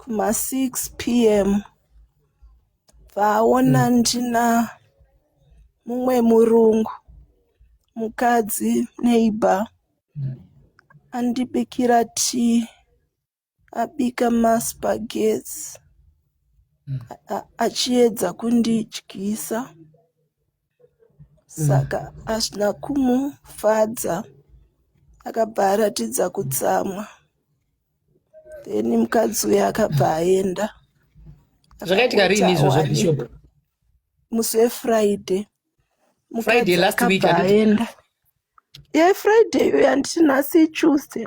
Kuma 6 p.m. Vaona ndina mumwe murungu mukadzi, neighbor, andibikira tea, abika maspaghetti, achiedza kundidyisa. Saka hazvina kumufadza, akabva aratidza kutsamwa. Then mukadzi uyu akabva aenda. Zvakaitika rini izvozvo, Bishop? Musi weFriday. Friday last week, Akabva handiti? aenda. YeFriday iyoyo, handiti nhasi Tuesday?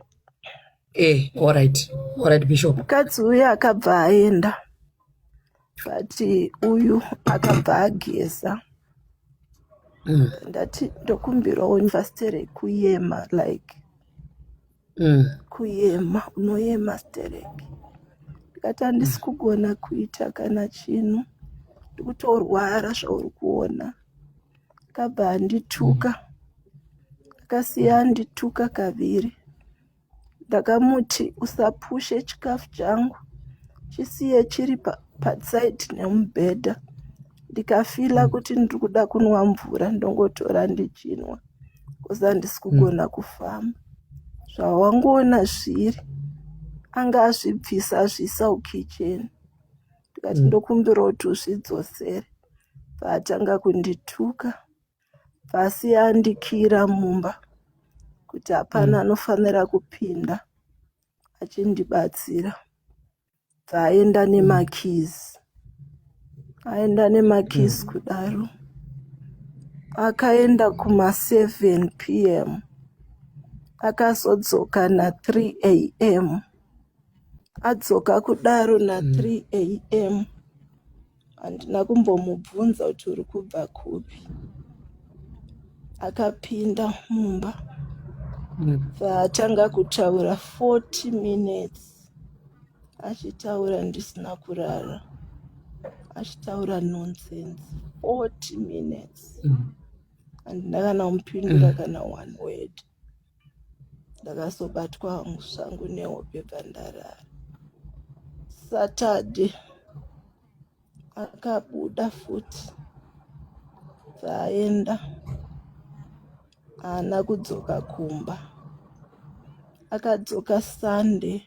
Eh, alright, Bishop. Mukadzi uyu akabva aenda, but uyu akabva ageza. Ndati ndokumbirawo stereki kuyema, like kuyema, unoyema stereki. Ndikati handisi kugona kuita kana chinhu, ndikutorwara zvauri kuona. Akabva andituka, akasiya andituka kaviri. Ndakamuti usapushe chikafu changu, chisiye chiri paside nemubhedha. Ndikafeela kuti ndiri kuda kunwa mvura, ndongotora ndichinwa, because handisi kugona kufamba. Zvawangoona zviri, anga azvibvisa, azviisa kukicheni. Ndikati ndokumbira kuti uzvidzosere. Paatanga kundituka, pasi andikira mumba kuti hapana anofanira kupinda achindibatsira. Bvaaenda nemakeys, aenda nemakeys kudaro. Akaenda kuma7 p.m., akazodzoka na3 a.m. Adzoka kudaro na3 a.m., handina kumbomubvunza kuti uri kubva kupi. Akapinda mumba, vaatanga kutaura 40 minutes, achitaura ndisina kurara, achitaura nonsense 40 minutes. Handina kana kumupindura kana one word. Ndakazobatwa hangu zvangu nehope, bvandarara. Saturday akabuda futi, bvaaenda, haana kudzoka kumba. Akadzoka Sunday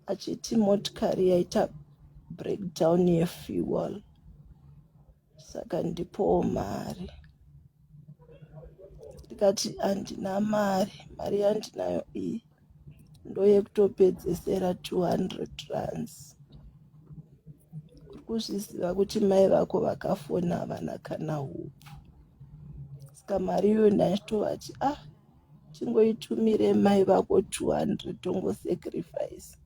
achiti motikari yaita breakdown yefuel, saka ndipowo mari. Ndikati handina mari, mari yandinayo iyi ndoyekutopedzesera, 200 rands. Uri kuzviziva kuti mai vako vakafona, havana kana hupfu. Saka mari iyoyo ndaichitovati, ah, chingoitumire mai vako 200, tongosacrifice.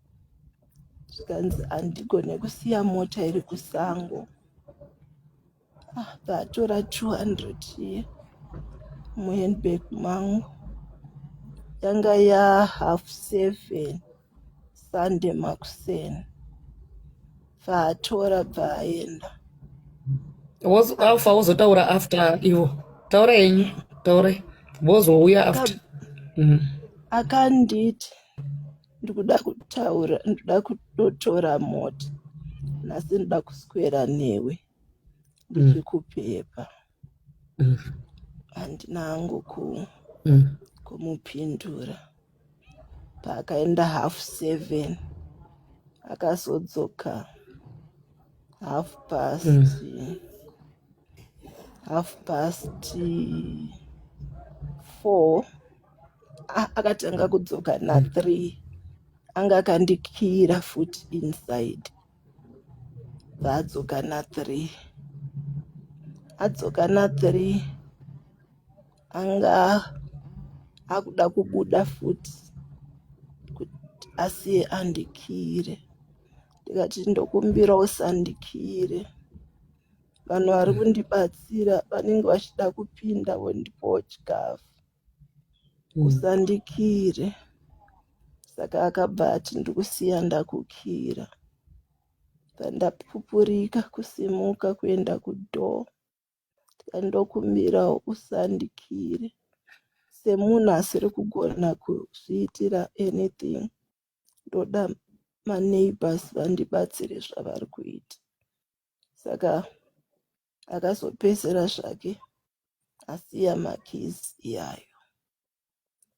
Zvikanzi handigone kusiya mota iri kusango. Ah, vatora 200 iye muhandbag mangu. Yanga ya 7:30 Sunday makuseni. Vaatora, bvaaenda. Alfa wozotaura after ivo. Taura henyu, taurai, vozouya after. Akanditi ndikuda kutaura, ndikuda kutotora mota nhasi, ndoda kuswera newe ndichikupepa. Handina hangu kumupindura. Paakaenda 7:30, akazodzoka half past 4:30. Ah, akatanga kudzoka na3. Anga akandikiyira futi inside. Vaadzoka na3, adzoka na3, anga akuda kubuda futi kuti asiye andikiyire. Ndikati ndokumbira usandikiyire, vanhu vari kundibatsira vanenge vachida kupinda vondipawo chikafu, usandikiyire. Saka akabva ati ndikusiya ndakukiyira. Ndapupurika kusimuka kuenda kudoor. Ndokumbirawo usandikiyire, semunhu asiri kugona kuzviitira anything, ndoda Maneighbors vandibatsire zvavari kuita. Saka akazopedzisira zvake asiya makeys iyayo.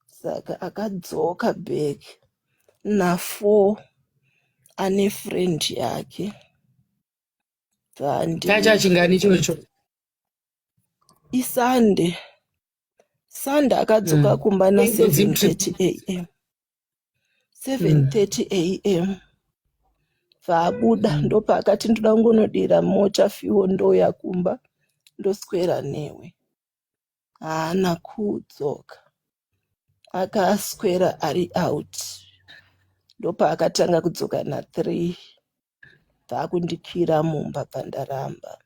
Saka akadzoka back na4 ane friend yake. Chacha chingani ichocho? ISunday. Sunday akadzoka kumba na7:30 am. 7:30 am bvaabuda. Ndopaakati, "Ndoda kungonodira mota fuel, ndouya kumba, ndoswera newe." Haana kudzoka, akaswera ari out. Ndopaakatanga kudzoka na3, bvaakundikira mumba, bvandaramba,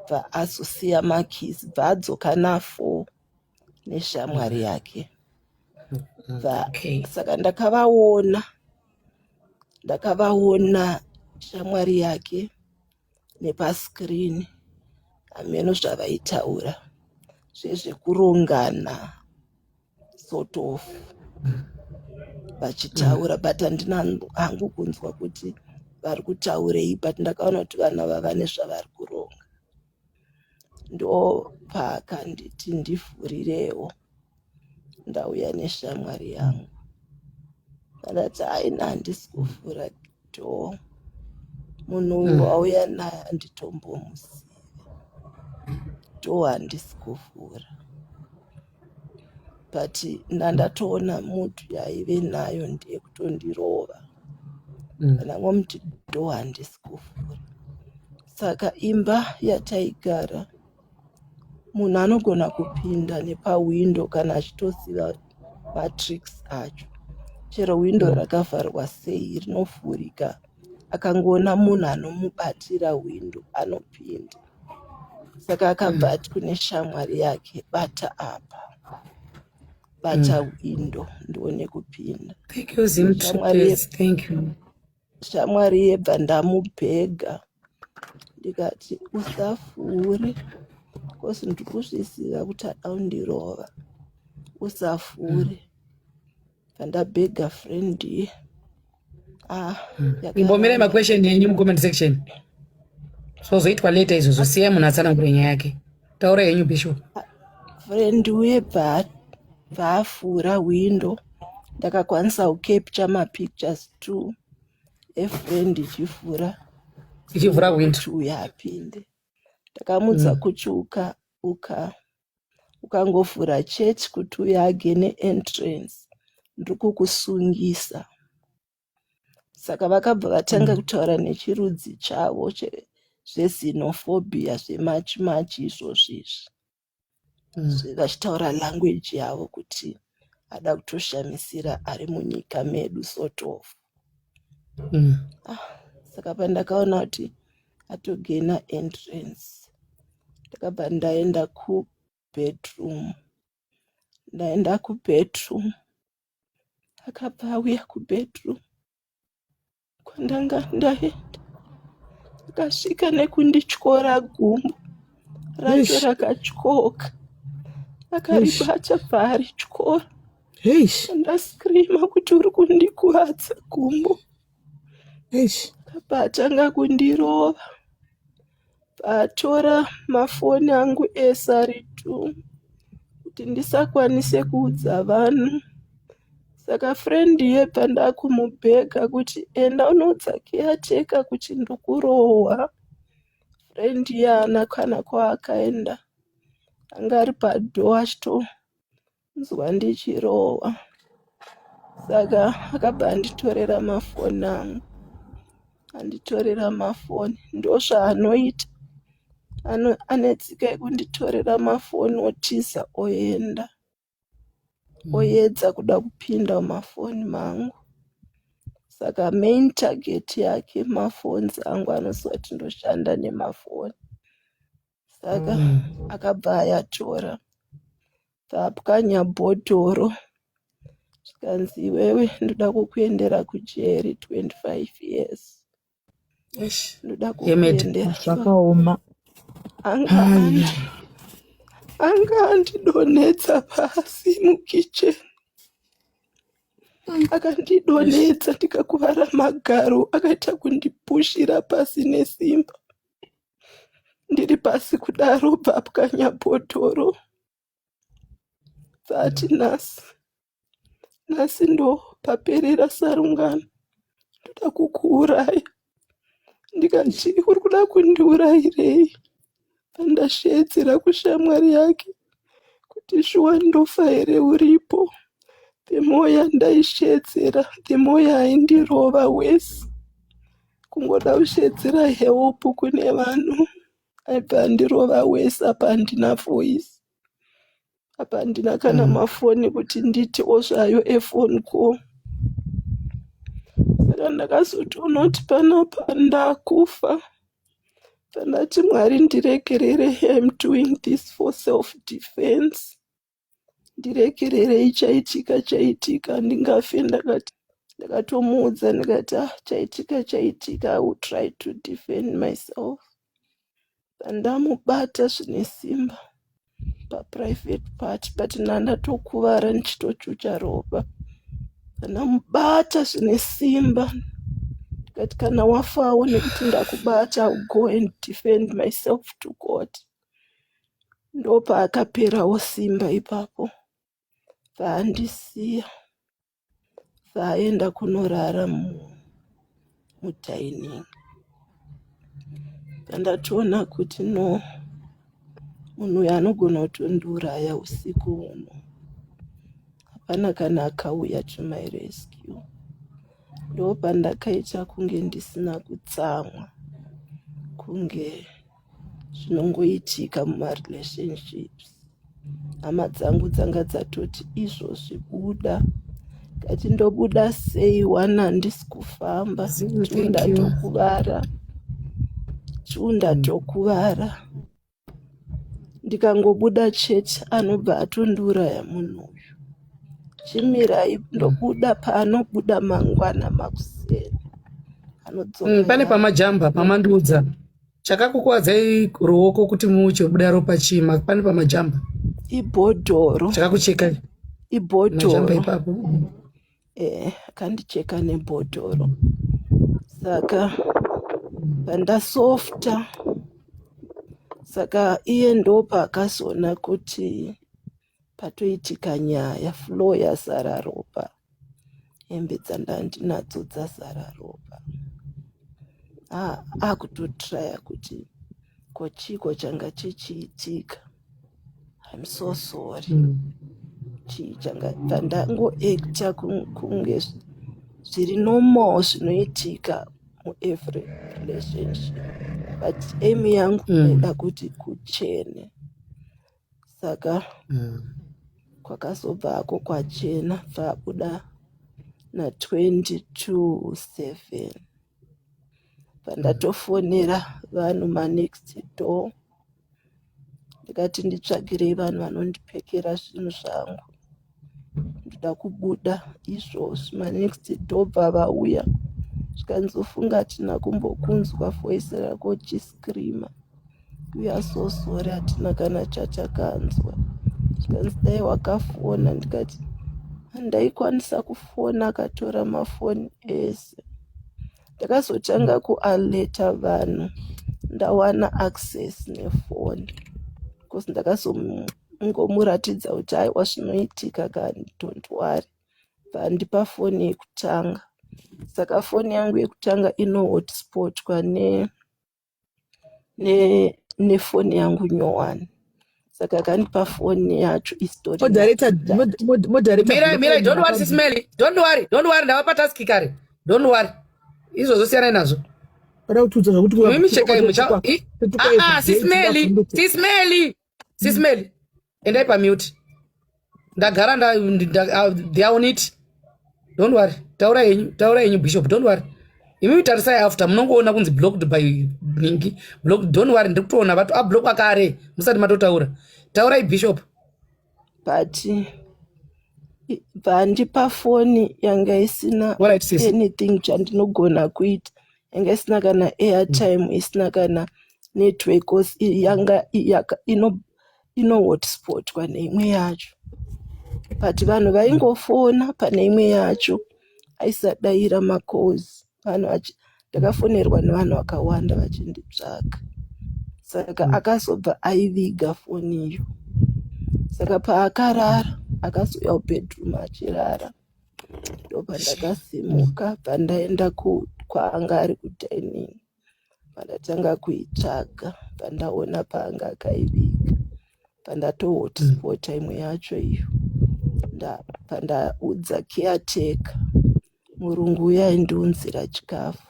bva azosiya makeys, bvaadzoka na4 neshamwari yake. Bva saka ndakavaona shamwari yake nepascreen. Hameno zvavaitaura zvezvekurongana, sort of vachitaura, but handina hangu kunzwa kuti vari kutaurei, but ndakaona kuti vanhu ava vane zvavari kuronga. Ndopaakanditi ndivhurirewo, ndauya neshamwari yangu. Ndakati, "Aina, handisi kuvhura door. Munhu uyu wauya naye handitombomuzivi. Door handisi kuvhura." But ndandatoona mood yaive nayo ndeyekutondirova. Ndangomuti, "Door handisi kuvhura." Saka imba yataigara, munhu anogona kupinda nepahwindo kana achitoziva matricks acho. Chero hwindo rakavharwa sei, rinovhurika. Akangoona munhu anomubatira hwindo, anopinda. Saka akabva ati kune shamwari yake, "Bata apa, bata hwindo ndione kupinda." Thank you, Zim Trippers. Thank you. Shamwari yebva ndamubhega, ndikati, "Usavhure, 'cause ndiri kuzviziva kuti ada kundirova. Usavhure." Bva ndabhega friend iye. Ah, Imbomirai maquestion enyu mucomment section. Zvozoitwa later izvozvo. Siyai munhu atsanangure nyaya yake. Taura henyu, Bishop. Friend uye bva bvaavhura hwindo. Ndakakwanisa kucapture mapictures two efriend ichivhura Ichivhura hwindo. kuti uyo apinde. Ndakamudza kuti uka uka ukangovhura chete kuti uyo againe entrance, ndiri kukusungisa. Saka vakabva vatanga kutaura nechirudzi chavo zvexenophobia, zvemachimachi izvozvo izvi, vachitaura language yavo kuti ada kutoshamisira ari munyika medu, sort of. Saka pandakaona kuti atogaina entrance, ndakabva ndaenda kubedroom. Ndaenda kubedroom, akabva auya kubedroom kwandanga ndaenda. Akasvika nekundityora gumbo racho. Eish. Rakatyoka, akaribata bvaarityora. Eish. Ndascreama kuti, "Uri kundikuvadza gumbo." Eish. Akabva atanga kundirova, atora mafoni angu ese ari two kuti ndisakwanise kuudza vanhu. Saka friend yebva ndakumubhega kuti, "Enda unoudza caretaker kuti ndikurohwa." Friend iye haana kana kwaakaenda, anga ari padoor achitonzwa ndichirohwa. Saka akabva anditorera mafoni angu. Anditorera mafoni, ndozvaanoita. Ane tsika yekunditorera mafoni, otiza, oenda, oedza kuda kupinda mumafoni mangu. Saka main target yake maphones angu, anoziva kuti ndoshanda nemafoni. Saka akabva ayatora, bvaapwanya bhodhoro, zvikanzi, "Iwewe, ndoda kukuendera kujeri 25 years." Eish. Ndoda Yemede. kukuendera. Zvakaoma. Anga andi anga andidonhedza pasi mukicheni. Akandidonhedza ndikakuvara magaro, akaita kundipushira pasi nesimba. Ndiri pasi kudaro bva apwanya bhodhoro. Bvaati nhasi, nhasi ndo paperera sarungano, ndoda kukuuraya. Ndikati uri kuda kundiurayirei? Pandasheedzera kushamwari yake kuti shuwa ndofa here uripo. The more yandaisheedzera, the more yaindirova worse. Kungoda kusheedzera help kune vanhu. Aibva andirova worse apa handina voice. Apa handina kana mafoni kuti nditiwo zvayo ephone call. Saka ndakazotoona kuti panapa ndakufa. Pandati Mwari ndiregerere, I'm doing this for self defense. Ndiregererei chaitika chaitika ndingafe ndakati ndakatomuudza ndikati ah chaitika chaitika I will try to defend myself. Pandamubata zvine simba paprivate part but ndandatokuvara ndichitochucha ropa. Pandamubata zvine simba ndikati kana wafawo nekuti ndakubata I will go and defend myself to God. Ndopaakaperawo simba ipapo. Paandisiya paaenda kunorara mudining. Pandatoona kuti no munhu uyu anogona kutondiuraya usiku huno. Hapana kana akauya to my rescue. Ndopandakaita kunge ndisina kutsamwa, kunge zvinongoitika mumarelationships. Hama dzangu dzanga dzatoti izvozvi buda. Ndikati ndobuda sei wana handisi kufamba. Zinu, thank you. Ndatokuvara. Ndatokuvara. Ndikangobuda chete anobva atondiuraya munhu uyu. Chimirai ndobuda paanobuda mangwana makuseni. Anodzoka Pane pamajamba pamandiudza chakakukwadzai ruoko kuti muchibuda ropa chima pane pamajamba Ibhodhoro. Chakakucheka majamba Ibhodhoro. ipapo. Akandicheka nebhodhoro. Saka pandasofta saka iye ndopaakazoona kuti patoitika nyaya floor yazara ropa hembe dzandandinadzo dzazara ropa akutotraya kuti ko chiko changa chichiitika. I'm so sorry. Chii changa pandangoacta kunge zviri normal zvinoitika muevery relationship but aim yangu ndaida kuti kuchene saka kwakazobvako kwachena pabuda na22/7 pandatofonera vanhu manext door ndikati nditsvagirei vanhu vanondipekera zvinhu zvangu ndoda kubuda izvozvi manext door bva vauya zvikanzofunga hatina kumbokunzwa voice rako uchiscreama we are so sorry hatina kana chatakanzwa zvikanzi dai wakafona ndikati handaikwanisa kufona akatora mafoni ese ndakazotanga kualeta vanhu ndawana access nefoni because ndakazongomuratidza kuti aiwa zvinoitika kani don't worry vandipa foni yekutanga saka foni yangu yekutanga inohotspotwa nefoni yangu nyowani saka akandipa foni yacho isitori Moderator, moderator. Mirai, mirai, don't worry, Sis Melly. Don't worry, don't worry, ndavapa task kare. Don't worry. Izvozvo siyanai nazvo. Pada kutiudza zvokuti Mimi chekai mucha. Ah, ah, Sis Melly, Sis Melly. Sis Melly. Endai pa mute. Ndagara nda they are on it. Don't worry. Taura yenyu, taura yenyu Bishop, don't worry. Imi tarisai after munongoona kunzi blocked by Ningi. Blocked, don't worry, ndiri kutoona vatu ablockwa kare musati matotaura. Taurai Bishop. But vandipa foni yanga isina Alright, sis. Anything chandinogona kuita yanga isina kana airtime isina kana network 'cause yanga ino hotspotwa neimwe yacho. But vanhu vaingofona pane imwe yacho aisadaira macalls. Vanhu ndakafonerwa nevanhu vakawanda vachinditsvaga. Saka akazobva aiviga foniyo. Saka paakarara akazouya kubedroom achirara. Ndopandakasimuka bvandaenda kwaanga ari kudining. Pandatanga kuitsvaga pandaona paanga akaiviga. Pandatohotspota imwe yacho iyo. Pandaudza caretaker murungu uya aindiunzira chikafu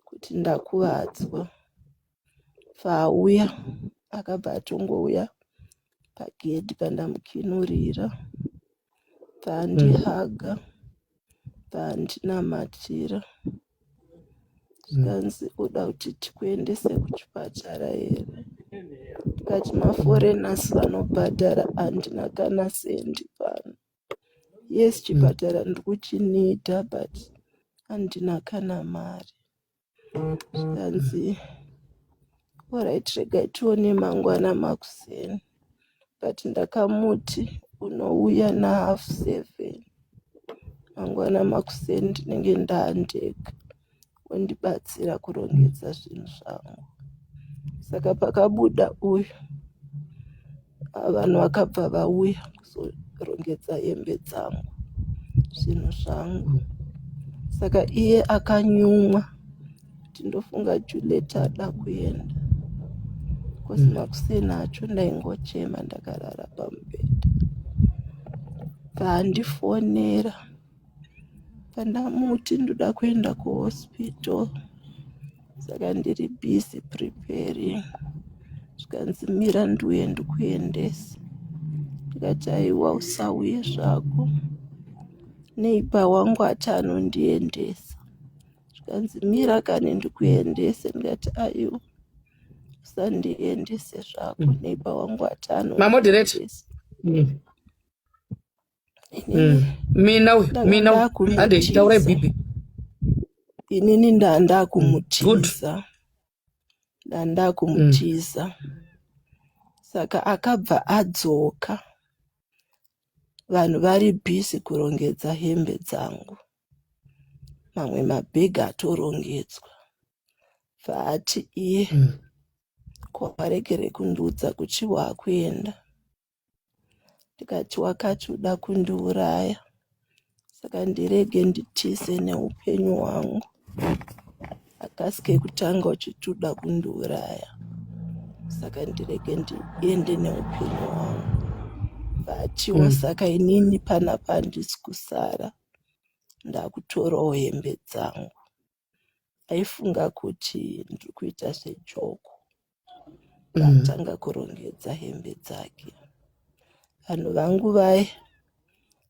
kuti ndakuvadzwa. Paauya akabva atongouya pagedhi pandamukinurira. Paandihaga, paandinamatira. Zvikanzi uda kuti tikuendese kuchipatara here? Ndikati maforeigners vanobhadhara handina kana sendi pano. Yes chipatara ndiri but handina kana mari. Zvikanzi alright regai tione mangwana makuseni. But ndakamuti unouya na 7:30 mangwana makuseni ndinenge ndaandega wondibatsira kurongedza zvinhu zvangu. Saka pakabuda uyu vanhu vakabva vauya kuzorongedza hembe dzangu zvinhu zvangu. Saka iye akanyumwa kuti ndofunga Juliet ada kuenda. Cause makuseni acho ndaingochema ndakarara pamubhedha. Paandifonera pandamuti ndoda kuenda kuhospital saka ndiri busy preparing. Zvikanzi mira ndiuye ndikuendese. Ndikati aiwa usauye zvako. Neighbour wangu ati anondiendesa. Zvikanzi mira kani ndikuendese. Ndikati aiwa usandiendese zvako. Neighbour wangu ati Mamoderator. anondiendesa. Inini Mina uyu, ndanga mina uyu. Hande, taurai ndakumutiza. bibi. Inini Good. ndandakumutiza. Ndandakumutiza. Saka akabva adzoka. Vanhu vari busy kurongedza hembe dzangu. Mamwe mabhegi atorongedzwa. Bvaati iye ko waregere kundiudza kuti wakuenda. Ndikati wakati uda kundiuraya. Saka ndirege nditize neupenyu hwangu. Hakasi kekutanga uchiti uda kundiuraya. Saka ndirege ndiende neupenyu hwangu. Vatiwo saka inini panapa handisi kusara. Ndakutorawo hembe dzangu. Aifunga kuti ndiri kuita sejoke. Atanga kurongedza hembe dzake. Vanhu vangu vaya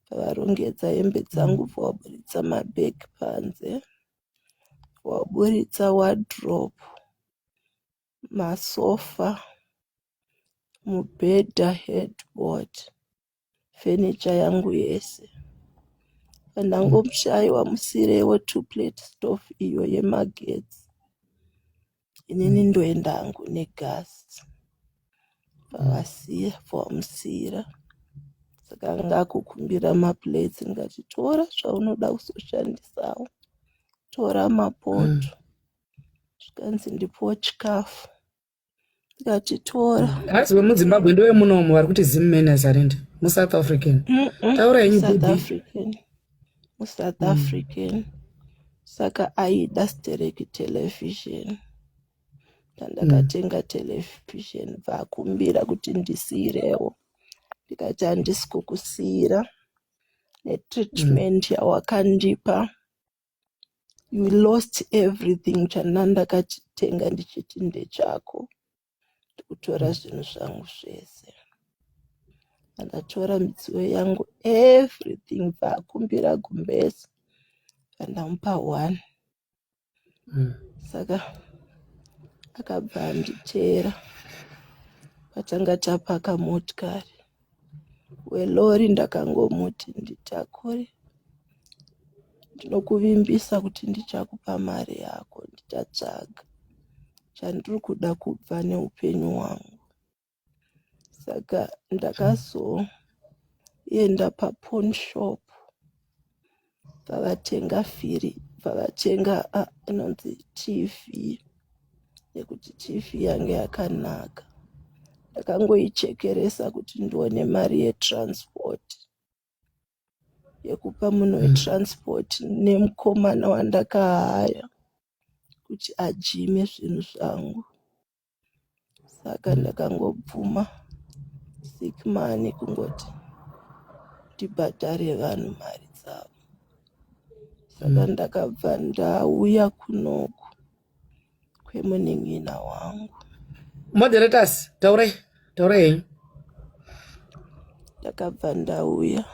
pavarongedza hembe dzangu vaburitsa mabhegi panze. Vaburitsa wardrobe, masofa, mubhedha, headboard, furniture yangu yese. Pandangomushayiwa musiireiwo 2 plate stove iyo yemagetsi. Inini ndoenda hangu negasi. Pavasiya pavamusiyira. Saka anga akukumbira maplates ndikati tora zvaunoda kuzoshandisawo. Tora mapoto. Zvikanzi ndipowo chikafu. Ndikati tora. Hanzi vemuZimbabwe ndovemunomu vari kuti Zimman azarenda muSouth African. Taura henyu South bibi. African. MuSouth African. Saka aida stereki television. Pandakatenga television bvaakumbira kuti ndisiyirewo. Ndikati handisi kukusiyira netreatment yawakandipa. You lost everything chandanga ndakachitenga ndichiti ndechako. Ndikutora zvinhu zvangu zvese. Pandatora midziyo yangu everything bvaakumbira gumbezi. Pandamupa one. Saka akabva anditeera. Patanga tapaka motikari. Welori ndakangomuti nditakure. Ndinokuvimbisa kuti ndichakupa mari yako ndichatsvaga. Chandiri kuda kubva neupenyu hwangu. Saka ndakazoenda Enda papawn shop pavatenga firi pavatenga inonzi TV nekuti TV yange yakanaka. Ndakangoichekeresa kuti ndione mari yetransport yekupa munhu wetransport nemukomana wandakahaya kuti ajime zvinhu zvangu. Saka ndakangobvuma sick money kungoti ndibhadhare vanhu mari dzavo. Saka ndakabva ndauya kunoku kwemunin'ina wangu. Moderators, taurai, taurai henyu. Ndakabva ndauya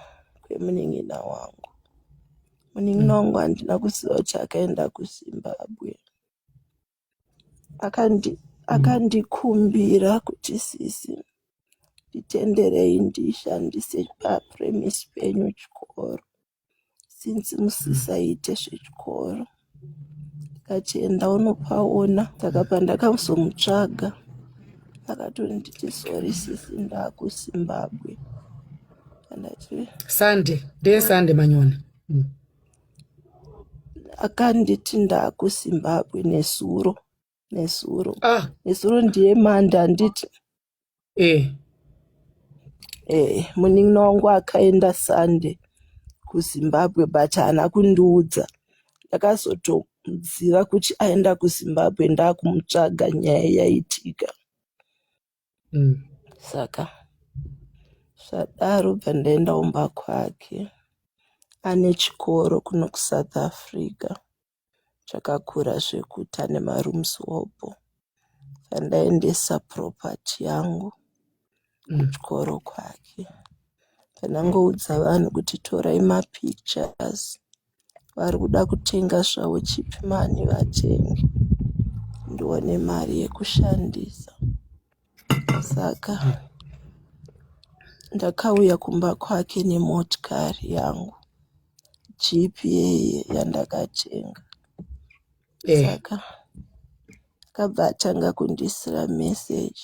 kwemunin'ina wangu. Munin'ina wangu handina kuziva kuti akaenda kuZimbabwe. Akandikumbira kuti sisi nditenderei ndishandise papremise penyu chikoro since musisaite zvechikoro. Ndikati enda unopaona. Saka pandakazomutsvaga akatonditi sorry sisi ndakuZimbabwe. Ndati Sunday, ndeye Sunday manyoni. Akanditi ndakuZimbabwe nezuro nezuro. Ah. Nezuro ndiye manda handiti? Eh. Eh, munin'ina wangu akaenda Sunday kuZimbabwe but haana kundiudza. Ndakazotoziva kuti aenda kuZimbabwe ndakumutsvaga nyaya yaitika. Saka zvadaro bva ndaenda kumba kwake. Ane chikoro kuno kuSouth Africa chakakura zvekuti ane marooms hobho. Pandaendesa property yangu kuchikoro kwake. Pandangoudza vanhu kuti torai mapictures vari kuda kutenga zvavo cheap money vatenge ndione mari yekushandisa. Saka ndakauya kumba kwake nemotikari yangu Jeep yeye yandakatenga. Saka akabva atanga kundiisira message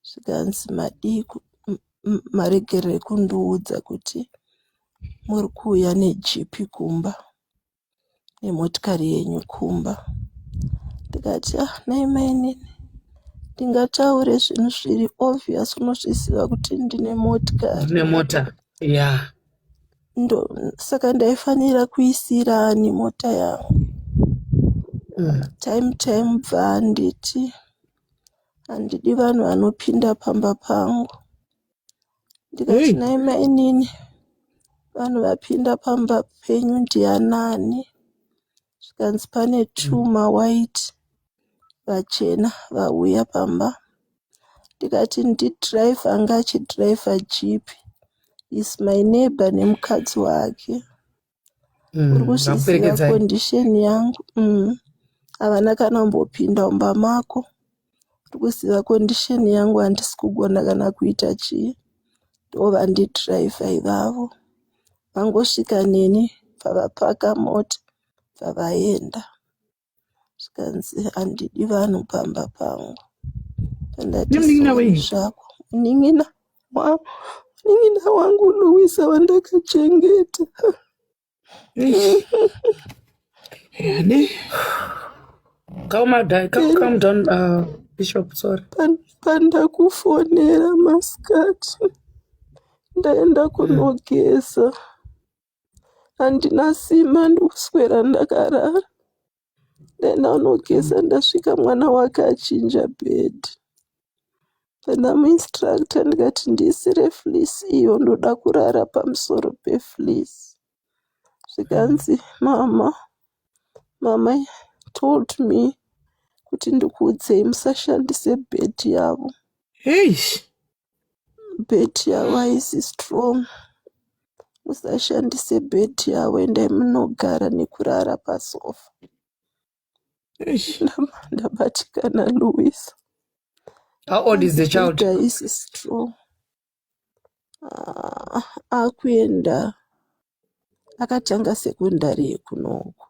zvikanzi madii maregerere kundiudza kuti muri kuuya neJeep kumba nemotikari yenyu kumba. Ndikati ah nhai mainini ndingataure zvinhu zviri obvious unozviziva kuti ndine motikari. Ndine mota. Yeah. Saka ndaifanira kuisira ani mota yangu. Time time bva anditi handidi vanhu vanopinda pamba pangu. Ndikati Hey. nhai mainini vanhu vapinda pamba penyu ndianani? Zvikanzi pane two mawhite vachena vauya pamba. Ndikati ndidhiraivha anga achidhiraivha Jeep is my neighbor nemukadzi wake. Uri kuzviziva Vakuperekedzai. condition yangu. Havana kana kumbopinda mumba mako. Uri kuziva condition yangu handisi kugona kana kuita chii. Ndovandidhiraivha ivavo. Vangosvika neni bva mota bva vaenda. Zvikanzi handidi vanhu pamba pangu. Ndati Nemunin'ina sorry wenyu? zvako. Munin'ina wangu Louisa wandakachengeta. Eish. Yani. Calm down, calm down, Bishop, sorry. Pandakufonera masikati ndaenda kunogeza. Handina simba ndikuswera ndakarara. Ndaenda kunogeza ndasvika mwana wake achinja bhedhi. Pandamuinstructa ndikati ndiisire fleece iyo ndoda kurara pamusoro pefleece. Zvikanzi mama, mama told me kuti ndikuudzei musashandise bhedhi yavo. Eish. Bhedhi yavo haisi strong. Musashandise bhedhi yavo endai munogara nekurara pasofa. Eish. Ndabatikana Louisa. How old is the child? Bhedhi haisi strong. Ah, akuenda akatanga sekondari yekunoku.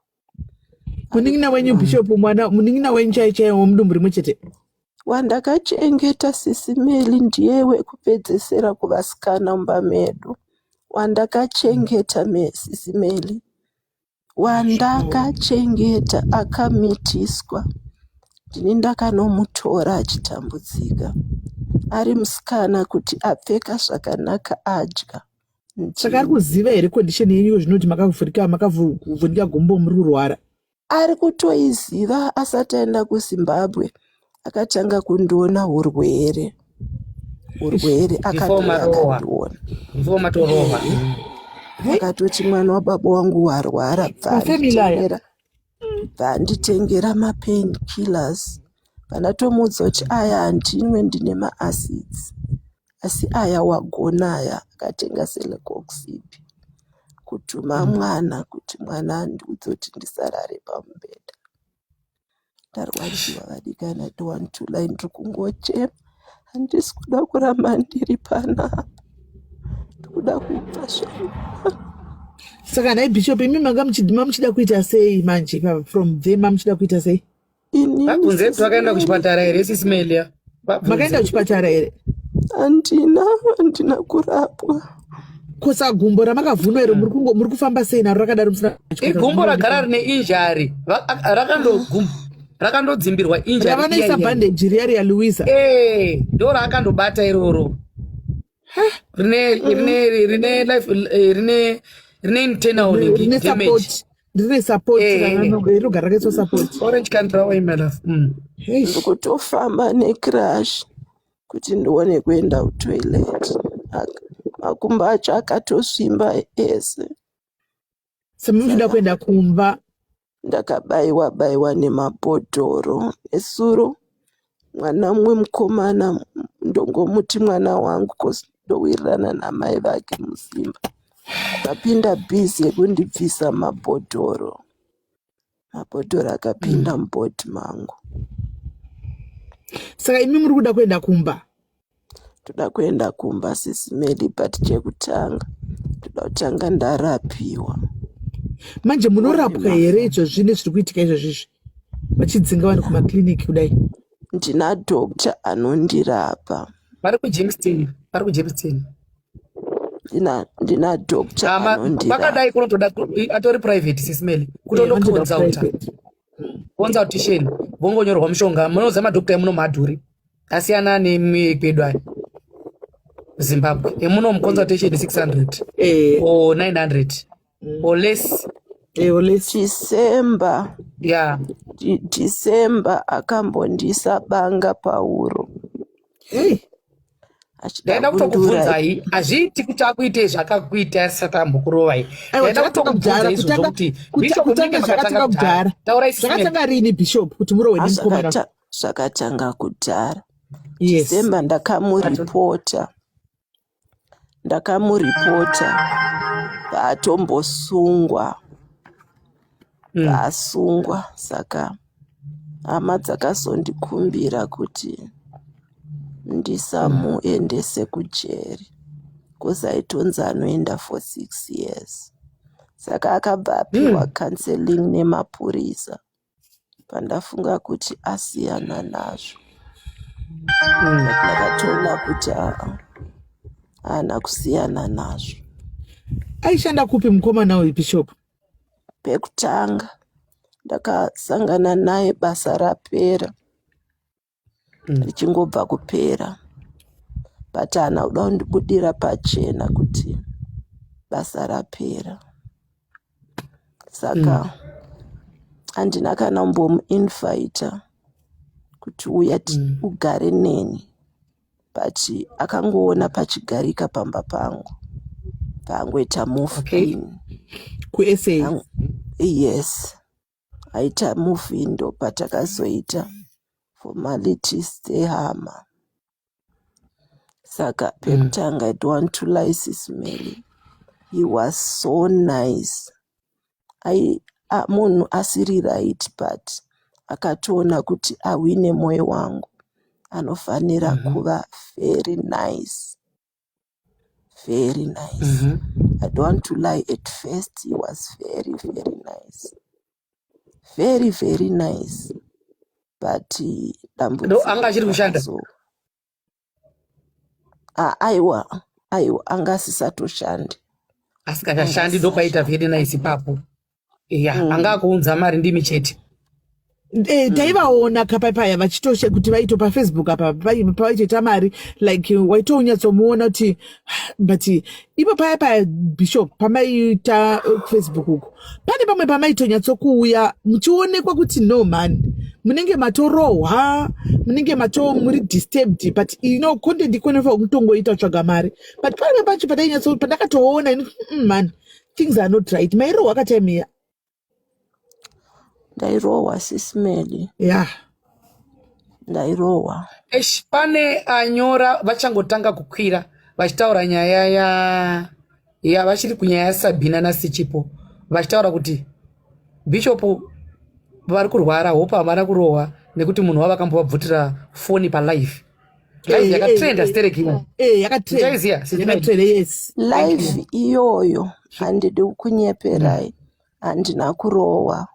Munin'ina wenyu Bishop mwana munin'ina wenyu chai chaiwo womudumbu rimwe chete. Wandakachengeta sisi Meli ndiye wekupedzesera kuvasikana mumba medu. Wandakachengeta Sisi Melly, wandakachengeta akamitiswa. Ndini ndakanomutora achitambudzika ari musikana kuti apfeka zvakanaka adya. Saka ari kuziva here condition yenyu zvinoti makavhurika makavhunika gumbo muri kurwara? Ari kutoiziva. Asati aenda kuZimbabwe akatanga kundiona urwere urwere. Before Akatouya marohwa. akandiona. Before matorohwa. Akatoti mwana wababa wangu warwara, bva Mafamily aya. anditengera, bva anditengera mapain killers. Pandatomuudza kuti aya handinwe, ndine maacids, asi aya wagona aya. Akatenga Celecoxib kutuma mwana kuti mwana andiudze kuti ndisarare pamubhedha. Ndarwadziwa vadikani, I don't want to lie, ndiri kungochema. Handisi kuda kuramba ndiri panapa, ndikuda kubva zvangu. Saka nhai Bishop, imi manga mamuchida kuita sei manje from there? Mamuchida kuita sei? Inini Vabvunze kuti vakaenda Sisi Melly, kuchipatara here, Sisi Melly. Makaenda Vabvunze. kuchipatara here? Handina kurapwa. Kosa gumbo ramakavhunwa iro, muri kufamba sei naro rakadaro musina kuchipatara? Igumbo ragara rine injury. Rakandodzimbirwa injury. Ravanoisa Iya iya. bandage riya riya, Louisa. Eh, ndo raakandobata iroro. Rine life rine internal rine damage. Support, rine support. Rinogara rakaiswa support. Orange country away, my love. Eish. Ndikutofamba necrutch kuti ndione kuenda kutoilet. Makumbo acho akatosvimba ese. Semuchida Saka kuenda kumba? Ndakabayiwa bayiwa nemabhodhoro nesuro. Mwana mumwe mukomana, ndongomuti mwana wangu cause ndowirirana namai vake musimba, akapinda busy yekundibvisa mabhodhoro. Mabhodhoro akapinda mubhodhi mangu. Saka imi muri kuda kuenda kumba? Toda kuenda kumba, Sisi Melly, but chekutanga toda kutanga ndarapiwa. Manje munorapwa Ndione here izvozvi nezviri kuitika izvozvizvi, vachidzinga vanhu kumakliniki kudai? Ndina doctor anondirapa. Vari kuJamestown, vari kuJamestown. Ndina doctor Ama anondirapa. kwakadai kunotoda atori private, Sisi Melly, Vanotoda kutonoconsulta. private. Consultation, vongonyorwa mushonga. Munoziva madhokta emuno madhuri, asiyana nemekwedu aya Zimbabwe. Emuno consultation 600 or 900 or less. Or less. December December akambondisa banga pauro. Hey. Achida Ndaenda kunduraya. kutokubvunzai, hazviiti kuti akuitei zvakakuita asati ambokurovai. Aiwa, Ndaenda zvakatanga kutokubvunza kudhara. izvozvo Kutanga kuti Bishop kutanga munenge zvakatanga makatanga kudhara. kudhara. Taurai, Sisi Melly. Zvakatanga rini, Bishop, kuti murohwe nemukomana? Zvakatanga kudhara. December ndakamuripota, ndakamuripota, paatombosungwa. Paasungwa, saka hama dzakazondikumbira kuti ndisamuendese kujeri because aitonzi anoenda for 6 years. Saka akabva apiwa counseling nemapurisa, pandafunga kuti asiyana nazvo. But ndakatoona kuti aa, haana kusiyana nazvo. Aishanda kupi mukomana uyu, Bishop? Pekutanga ndakasangana naye basa rapera, richingobva kupera, but haana kuda kundibudira pachena kuti basa rapera. Saka handina kana kumbomuinvita kuti uya ugare neni, but akangoona pachigarika pamba pangu paangoita move in. KuSA? Yes, aita move in, ndo patakazoita formalities dzehama. Saka pekutanga, I don't want to lie, Sis Melly, he was so nice. Ai munhu asiri right, but akatoona kuti ahwine mwoyo wangu anofanira kuva very nice, very nice. I don't want to lie, at first he was very very nice, very very nice, but No, dambudziko anga achiri kushanda? Aiwa, aiwa, anga asisatoshandi. Asikachashandi, ndopaita very nice ipapo ya. Anga akuunza mari ndimi chete. Taivaona kapapaya vachitoshe kuti vaito paFacebook apa pavaitoita mari, like waitonyatsomuona kuti, but ipo paya paya, Bishop, pamaiita Facebook uko, pane pamwe pamaitonyatsokuuya muchionekwa kuti no man, munenge matorohwa, munenge mato muri disturbed, but content ikonofa kutongoita kutsvaga mari, but pane pacho patainyatso pandakatoona ini, man, things are not right. Mairohwa katime iya? Ndairohwa, Sis Melly. Ndairohwa. Esh, pane anyora vachangotanga kukwira vachitaura nyaya ya vachiri kunyaya yaSabhina naSichipo, vachitaura kuti Bishop vari kurwara, hope havana kurohwa nekuti munhu wavo akambovabvutira foni palive live. Yakatrenda stereki. Yakatrenda. Muchaiziya, Sis Melly? Yakatrenda, yes. Live iyoyo, handidi kunyeperai, handina kurohwa,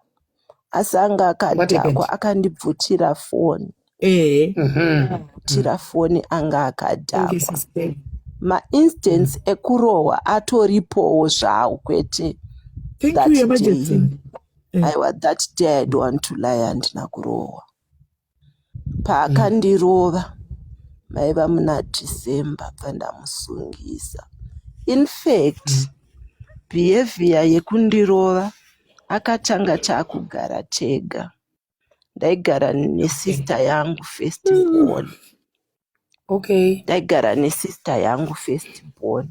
asi anga What happened? akadhakwa, akandibvutira foni. Bvutira foni, anga Thank you, akadhakwa. Sis Melly. Mainstance ekurohwa atoripowo zvawo, kwete Thank that you, Your day. Majesty. Aiwa, that day, I don't want to lie, handina kurohwa. Paakandirova maiva muna December, bva ndamusungisa. In fact, behavior yekundirova akatanga taakugara tega. Ndaigara nesister yangu first born. Ndaigara nesister yangu first born.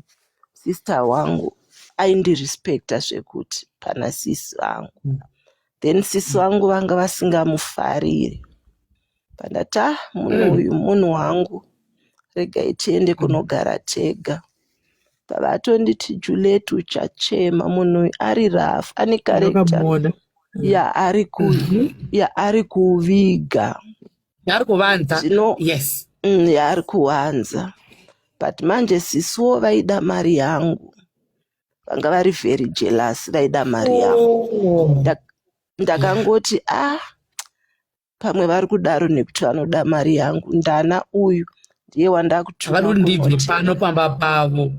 Sister wangu aindirespekta zvekuti pana sisi vangu. Then sisi vangu vanga vasingamufariri. Pandati, ah, munhu uyu munhu wangu, regai tiende kunogara tega, pavatonditi, "Juliet, uchachema, munhu uyu ari rough, ane character." Ndakamuona. Yaari ku yaari kuviga. Yaari kuvanza. Zvino yaari kuwanza, but manje sisiwo vaida mari yangu, vanga vari very jealous, vaida mari yangu. Ndakangoti, ah, pamwe vari kudaro nekuti vanoda mari yangu. Ndana uyu ndiye wandakutuma Havadi kuti ndibve kunotenga. pano pamba pavo,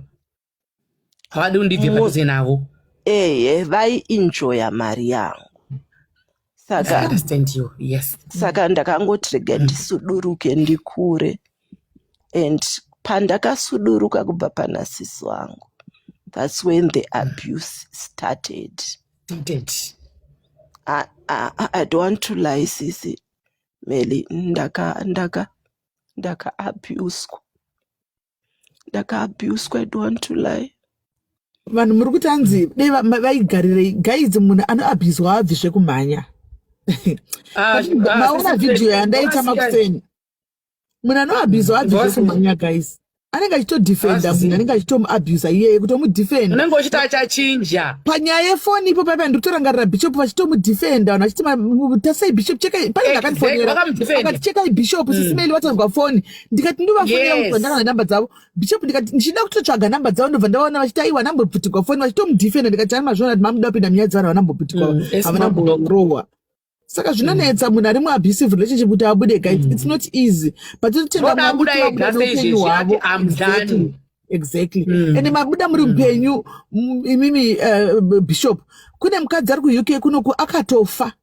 havadi kuti ndibve padhuze navo. Ehe, vaienjoya mari yangu. I Saka understand you, yes. Saka ndakangoti rega ndisuduruke, ndikure, and pandakasuduruka kubva pana sisi wangu, that's when the abuse started. Started. I don't want to lie, Sisi Melly, ndaka abuswa, ndaka abuswa. I don't want to lie. Vanhu muri kuti anzi dei vaigarirei. Guys, munhu anoabhizwa abvi zvekumhanya. Ah, ah, Maona Sisi vhidhiyo Melly, yandaita wasiya- makuseni? Munhu anoabhizwa abvi Wasiya. zvekumhanya, guys. Anenge achitodefenda Wasiya. munhu anenge achitomuabhusa iyeye, kutomudefenda. Unenge uchiti achachinja. Panyaya yefoni ipo paipa, ndikutorangarira Bishop vachitomudefenda, vanhu vachiti, "Tasai Bishop, chekai." Pane ndakandifonera Vakamudefenda. akati, "Chekai Bishop, Sis Melly vatanzwa foni." Ndikati ndovafonera kuti ndakana namba dzavo, Bishop. Ndikati ndichida kutotsvaga namba dzavo, ndobva ndavaona vachiti, "Aiwa, nambobvutirwa foni." Vachitomudefenda. Ndikati, ani mazviona kuti mamuda kupinda munyaya dzevanhu vanambobvutirwa, havana kurohwa. Saka zvinonetsa munhu ari muabusive relationship kuti abude, guys. It's not easy, but totenda Voda Mwari abuda kuti vabuda ega neupenyu seizvezvi, hwavo. ati, "I'm done." Exactly. Ende mabuda muri mupenyu. Imimi, Bishop, kune mukadzi ari kuUK kunoku akatofa,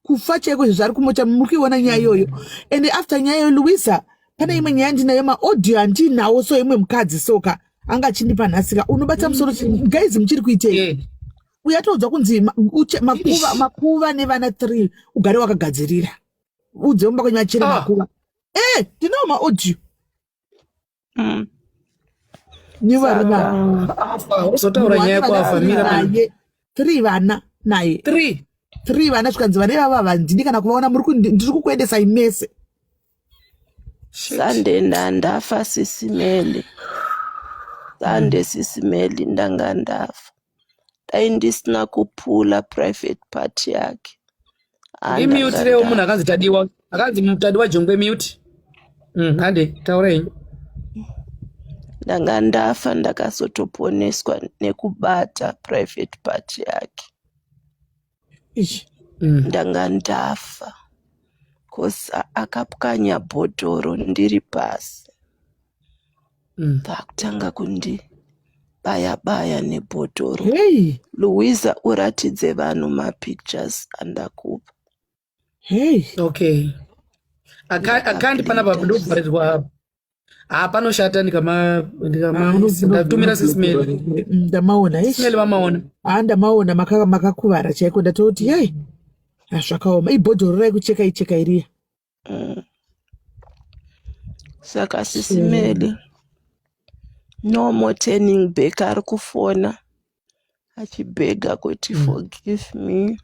kufa chaiko izvo, zvari kumocha. Muri kuiona nyaya iyoyo? Ende after nyaya iyoyo, Louisa, pane imwe nyaya ndinayo, maaudio andinawo. So imwe mukadzi soka anga achindipa nhasika, unobata musoro kuti, guys, muchiri kuitei? Uyatoudzwa kunzi makuva, makuva nevana 3, ugare wakagadzirira, udze mumba kwenyu vachere makuva. Ndinawo maaudio nevarume ava. Afa, uzotaura nyaya yako afa, mira pano. Naye three vana naye. Three. Three vana. Zvikanzi vana ivava havandidi kana kuvaona, muri ndiri kukuendesai mese. Shit. Sunday ndandafa, Sis Melly. Sunday, Sis Melly, ndanga ndafa dai ndisina kupula private part yake. Ah, ndanga Ndimutirewo munhu ndafa. akanzi Tadiwa, akanzi Tadiwa Jongwe, mute. Hande, taura henyu. Ndanga ndafa, ndakazotoponeswa nekubata private part yake. Ish. Ndanga ndafa, cause akapwanya bhodhoro ndiri pasi. Pakutanga kundi Baya baya nebhotoro. Hey. Louisa uratidze vanhu mapictures andakupa. Hey. Okay. Akandi panapa ndobvarirwa. Ah, panoshata ndikama ndikama Ah, ndatumira sisimeli. Ndamaona. Eish. Sisimeli vamaona. Ah, ndamaona makakuvara chaiko ndatoti yai. Ah, zvakaoma. Ibhodhoro raikucheka icheka iriya. Saka sisimeli no more turning back ari kufona achibhega kuti forgive me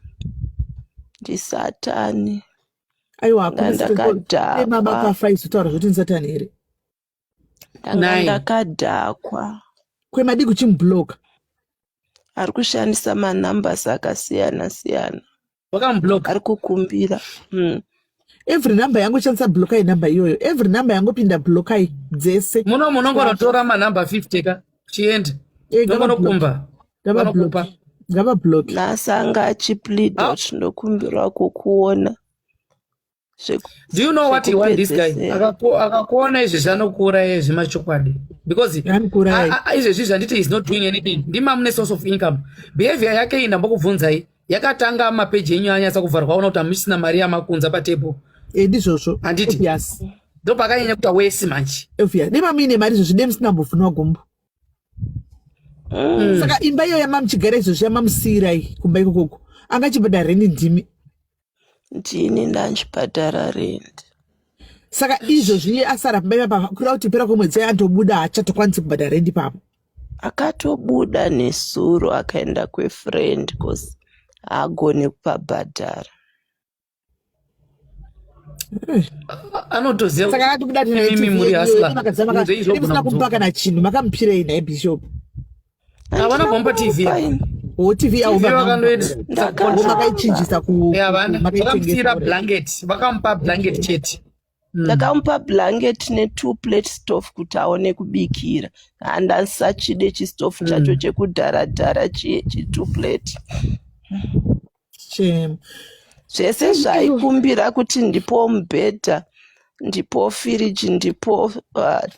ndisatani. Aiwa, hakuna Ndanga Satani. ndakadhakwa. Mama akafa izotaura zvoti ndisatani here? Ndanga Nine. ndakadhakwa. Kwemadi kuchimubloka. Ari kushandisa manumbers akasiyana siyana. Wakamublock. Ari kukumbira. Every number yangu shandisa blokai number iyoyo. Every number yangopinda blokai dzese. Muno munongonotora manumber 50 ka chienda. Eh, Nongonokumba. Vanokupa. Ngavablock. Nhasi anga achipleada Ah. kuti ndokumbirwa kukuona. Do you know what he want this guy? Zvekupedzesera. Akakuona izvezvi anokuuraya izvi machokwadi. Because Anokuuraya. Izvezvi zvanditi is not doing anything. Ndima mune source of income. Behavior yake iyi ndambokubvunzai. Yakatanga mapeji enyu anyatsa kuvharwa aona kuti hamuchisina mari yamakunza patable. Eh, ndizvozvo. Handiti. Obvious. Ndopakanyanya kuita wesi manje. Obvious. Dai muine mari izvozvi dai musina kumbovhunwa gumbo. Saka imba iyo yamamuchigara izvozvi yamamusiyirai kumba ikokoko. Angachibhadhara reni ndimi. Ndini ndanchibhadhara rent. Saka izvozvi iye asara pamba ipapa kureva kuti pera kwemwedzi andobuda haachatokwanisi kubhadhara rent ipapo. Akatobuda nesuro akaenda kwefriend cause haagoni kupabhadhara. Anotoziva Saka akatobuda Imimi muri hustler. Izvo izvo musina kumupa kudzoka. kana chinhu makamupirei naye bishop. Havana kumupa TV. Fine. Wo TV avo TV vakandoita Ndakaramba. makaichinjisa ku Yeah, vana vakamusiyira makaitengesa. blanket. Vakamupa blanket chete. Ndakamupa blanket ne2 plate stove kuti aone kubikira. Handasachide chistofu chacho chekudhara-dhara chi2 plate. Shame. Zvese zvaikumbira kuti ndipo mubhedha, ndipo firiji, ndipo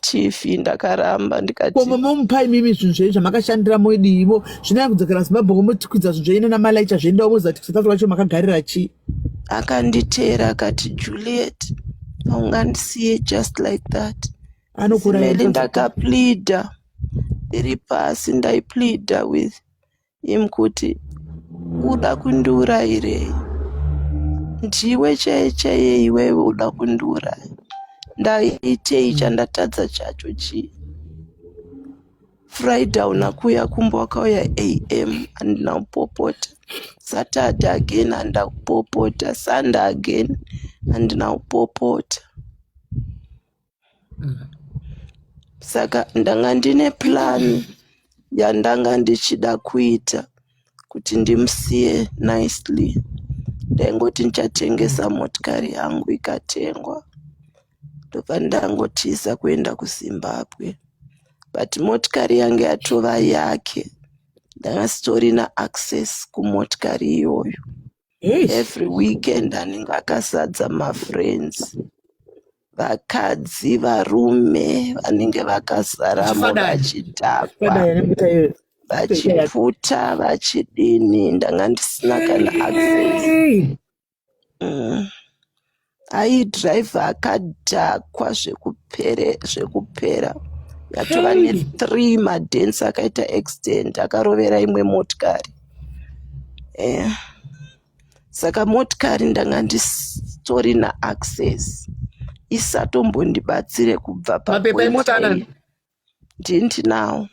TV ndakaramba ndikati Komo momupa imimi zvinhu zvenyu zvamakashandira moidiivo zvinaya kudzokera Zimbabwe motikwidza zvinhu zvenyu namalaicha zvendawo moziva kuti South Africa kwacho makagarira chii. Akanditeera akati, Juliet, haungandisiye just like that. Anokuuraya. Simeli ndakapleada ndiri pasi, ndaipleada with him kuti uda kundiurayirei, ndiwe chaiye chaiye iwewe uda kundiuraya, ndaitei chandatadza chacho chii? Friday hauna kuuya kumba, wakauya am, handina kupopota. Saturday again handina kupopota. Sunday again handina kupopota. Saka ndanga ndine plan yandanga ndichida kuita kuti ndimusiye nicely. Ndaingoti ndichatengesa motikari yangu, ikatengwa ndobva ndangotiza kuenda kuZimbabwe, but motikari yange yatova yake. Ndanga sitorina access kumotikari iyoyo. Hey. Every weekend anenge akazadza mafriends, vakadzi, varume vanenge vakazaramo. Vachifadaya. Vachidhakwa. Fadaya nembuta iyoyo. Vachiputa, vachidini. Ndanga ndisina kana access. Hey. Aidhiraivha akadhakwa zvekupera. Yatova Hey. ne3 madents, akaita accident, akarovera imwe motikari. Saka motikari ndanga ndisitorina access, isatombondibatsire kubva Mapepa emota anani? Ndini ndinawo.